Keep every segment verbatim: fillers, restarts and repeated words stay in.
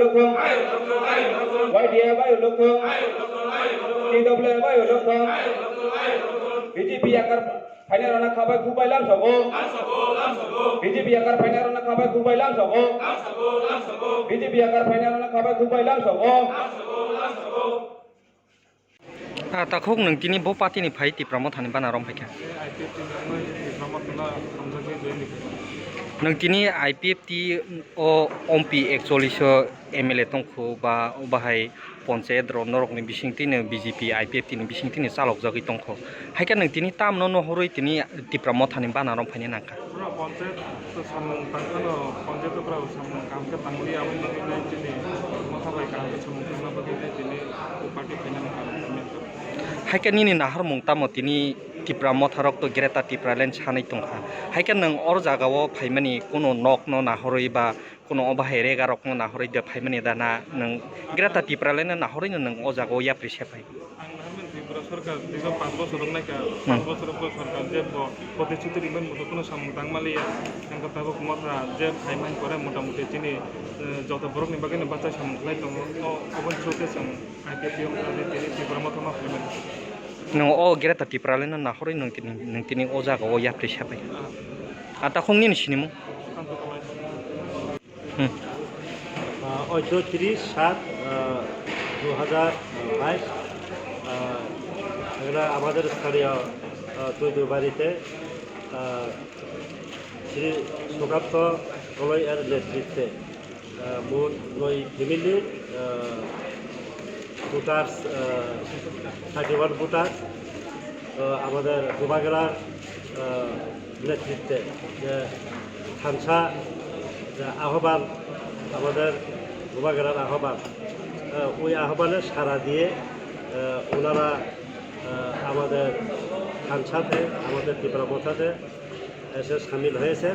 Y D F ayo lokthung, T W F ayo lokthung, B J P yakar phaina rwna khabai khukbai lamsogo, B J P yakar phaina rwna khabai khukbai lamsogo, B J P yakar phaina rwna khabai khukbai lamsogo. Ah, takhuk nwng tini bo party ni phai Tipra Motha ni bana rom phaikha. Nwng tini I P F T o ompi ekchollish o M L A tongkhu ba bahai ponchayat rok norok ni bising tini B J P I P F T ni bising tini chalok jagwi tongkhu. Haikhe nwng tini tamno nohorwi tini Tipra Motha ni bana rom phaina nangkha. Pura ponchayat to samung tangkhano, ponchayat to pura samung kaham khe tangli, aboni bagwi nai chini motha bai kaham khe samung tangna bagwi nai chini party phainani kaham khe mantha. Haikhe nini naharmung tamo tini Tipra Motha rok to Greater Tipraland sanwi tongkha. Haikhe nwng or jagao phaimani kuno nokno nahorwi ba kuno o bahai rega rokno nahorwi de phaimani da na nwng Greater Tipralandno nahorwino nwng o jagao yapri se phai? Ang naharmani Tripura sorkar dikha panch bochor wng naikha, Hmm. Panch bochor wng sorkar je bo protisthuti rimani moto kuno samung tang maliya. Ang khe tabuk motha je phaimani pore motamuti chini, eh, joto borokni bagwino bachai samung khlai tongo. O, oboni through khe chwng I P F T wng kha je tini Tripura motha ma phaimani. Nwng o Greater Tipralandno nahorwi nwng tini, nwng tini o jagao yapri se phai? Ah. Ah, takhuk nini sinimung? Sukant Koloi. Hmm. আহ, ঊনত্রিশ সাত, আহ, দু হাজার বাইশ, আহ, এখানে আমাদের স্থানীয়, আহ, তৈদুবাড়িতে, আহ, শ্রী সুকান্ত কলইয়ের নেতৃত্বে, আহ, মোট নয় ফ্যামিলি, আহ, ভোটার্স, আহ, থার্টি ওয়ান ভোটার্স, আহ, আমাদের ডুবাগ্রার, আহ, নেতৃত্বে যে থানসা যে আহ্বান, আমাদের ডুবাগ্রার আহ্বান, আহ, ওই আহ্বানে সাড়া দিয়ে, আহ, ওনারা, আহ, আমাদের থানসাতে, আমাদের টিপরা মথাতে এসে সামিল হয়েছে।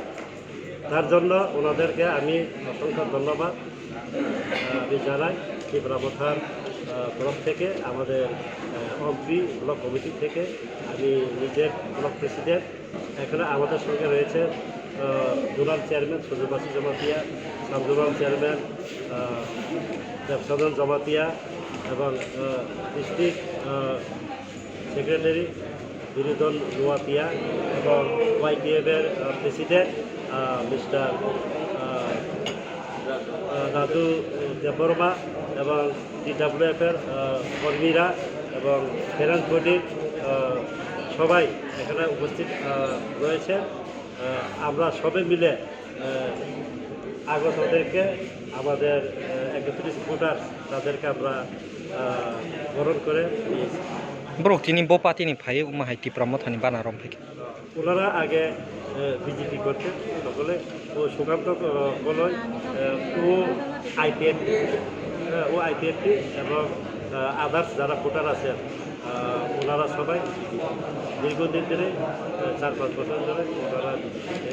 তার জন্য ওনাদেরকে আমি অসংখ্য ধন্যবাদ, আহ, আমি জানাই। ত্রিপুরা মথার, আহ, তরফ থেকে আমাদের, আহ, অম্পি ব্লক কমিটি থেকে আমি নিজের ব্লক প্রেসিডেন্ট, এখানে আমাদের সঙ্গে রয়েছে, আহ, জোনাল চেয়ারম্যান সুজুবাসী জমাতিয়া, সাব জোনাল চেয়ারম্যান, আহ, দেবসাধন জমাতিয়া এবং, আহ, ডিস্ট্রিক্ট, আহ, সেক্রেটারি বিনোদন নোয়াতিয়া এবং ওয়াইটিএফ এর, আহ, প্রেসিডেন্ট, আহ, মিস্টার, আহ, রা-, আহ, রাজু দেববর্মা এবং টিডাব্লিউএফ এর, আহ, কর্মীরা এবং প্যারেন্টস বডির, আহ, সবাই এখানে উপস্থিত, আহ, রয়েছে। আহ, আমরা সবে মিলে, আহ, আগতদেরকে আমাদের, আহ, একত্রিশ ভোটার তাদেরকে আমরা, আহ, বরণ করে নিয়েছি। Borok tini bo party ni phai wngma hai Tipra Motha ni bana rom phaikha. ওনারা আগে, আহ, বিজেপি করতেন সকলে। ও সুকান্ত, আহ, কলই, আহ, ও আইপিএফটি, আহ, ও আইপিএফটি এবং, আহ, আদার্স যারা ভোটার আছেন, আহ, ওনারা সবাই বিজেপি। দীর্ঘদিন ধরে, আহ, চার পাঁচ বছর ধরে ওনারা বিজেপিতে